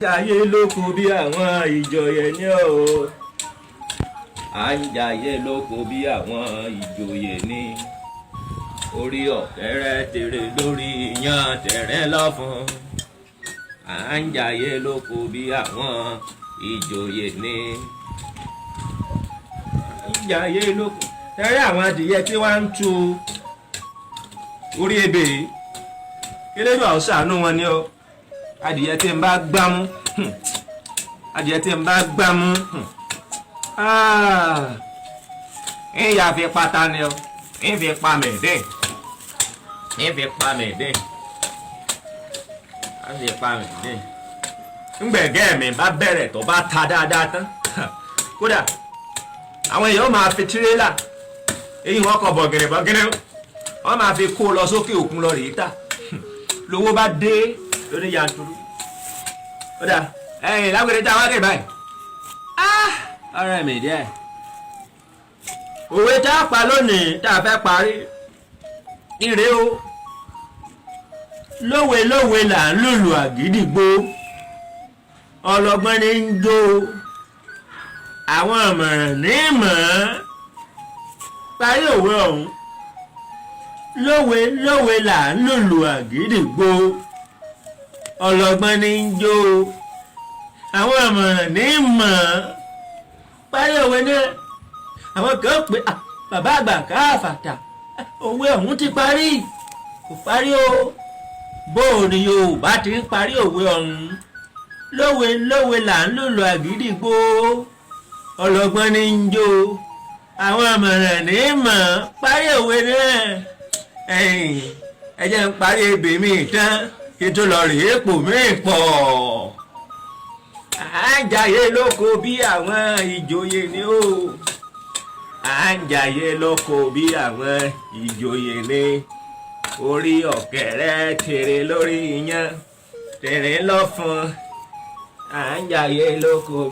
Jayé lóko bí àwọn ìjòyè ní o. À ń jayé lóko bí àwọn ìjòyè ní. Orí ọ̀kẹ́rẹ́ tèrè lórí iyán tẹ̀rẹ́ lọ́fun. À ń jayé lóko bí àwọn ìjòyè ní. À ń jayé lóko. Tẹ́rẹ́ àwọn adìyẹ tí wọ́n ń tu orí ebè yìí. Elédùn àwọn ṣàánú wọn ni o. Adìyẹ tí ń bá gbámú, adìyẹ tí ń bá gbámú, ń yà fi pata ni o, ń fi pa mẹ̀dín, ń fi pa mẹ̀dín, ń fi pa mẹ̀dín. Ńgbẹ̀gẹ́ mi bá bẹ̀rẹ̀ tó bá ta dáadáa tán, kódà àwọn èèyàn máa fi tirẹ́là èyí wọn kọ bọ̀gìnì bọ̀gìnì, wọ́n máa fi kó lọ sókè òkun lọ rèé tà. Lówó bá dé lóní yanturu. Ó dà ẹ̀yìn lágbèrè tá a wá dé báyìí. Ọ̀rẹ́ mi díẹ̀, òwe tá a pa lónìí tá a fẹ́ parí ire o. Lówe lówe là ń lùlù àgídìgbò, ọlọ́gbọ́n ní ń jó, àwọn ọ̀mọ̀ràn ní mọ̀ ọ́n. Parí òwe ọ̀hún. Lówe lówe là ń lùlù àgídìgbò, ọlọ́gbọ́n ní ń jó, àwọn ọ̀mọ̀ràn ní mọ̀ ọ́n. Parí òwe náà. Àwọn kan pé bàbá àgbà káfàtà, òwe ọ̀hún ti parí. Kò parí o. Bó o ní Yorùbá ti ń parí òwe ọ̀hún? Lówe lówe là ń lùlù àgídìgbò, ọlọ́gbọ́n ní ń jó, àwọn ọ̀mọ̀ràn ní mọ̀ ọ́n. Parí òwe náà. Ẹ jẹ́ ń parí ebè mi tán kí n tó lọ rèé pò mí pọ̀. À ń jayé lóko bí àwọn ìjòyè ni ó. À ń jayé lóko bí àwọn ìjòyè ni. Orí ọ̀kẹ́rẹ́ tèrè lórí iyán tèrè lọ́fun. À ń jayé lóko.